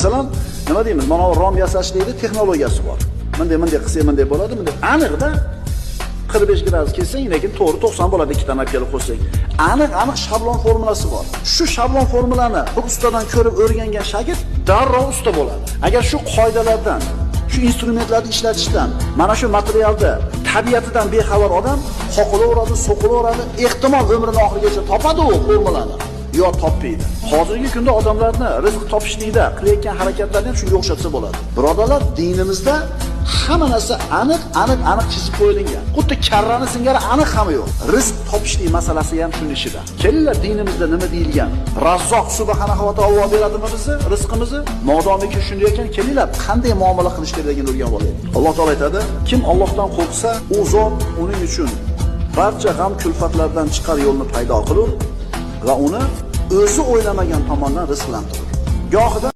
Masalan, nima deymiz? Mana bu rom yasashlikda texnologiyasi bor. Bunday bunday qilsang bunday bo'ladi, bunday aniqda 45 gradus kessang, lekin to'g'ri 90 bo'ladi ikkitani olib kelib qo'shsang. Aniq aniq shablon formulasi bor. Shu shablon formulani bir ustadan ko'rib o'rgangan shogird darrov usta bo'ladi. Agar shu qoidalardan, shu instrumentlarni ishlatishdan, mana shu materialda tabiatidan bexabar odam qoqilaveradi, so'qilaveradi, ehtimol umrini oxirigacha topadi u formulani. Yo topmaydi. Hozirgi kunda odamlarni rizq topishlikda qilayotgan harakatlarini ham shunga o'xshatsa bo'ladi. Birodarlar, dinimizda hamma narsa aniq, aniq, aniq chizib qo'yilgan. Xuddi karrani singari aniq hamma yo'q. Rizq topishlik masalasi ham shuni ichida. Kelinglar, dinimizda nima deyilgan? Razzoq subhanahu va taolo beradimi bizni rizqimizni? Modomiki shunday ekan, kelinglar, qanday muomala qilish kerakligini o'rganib olaylik. Alloh taolo aytadi: kim Allohdan qo'rqsa, u zot uning uchun barcha g'am kulfatlardan chiqar yo'lni paydo qilur va uni o'zi o'ylamagan tomondan rizqlantirur. Gohida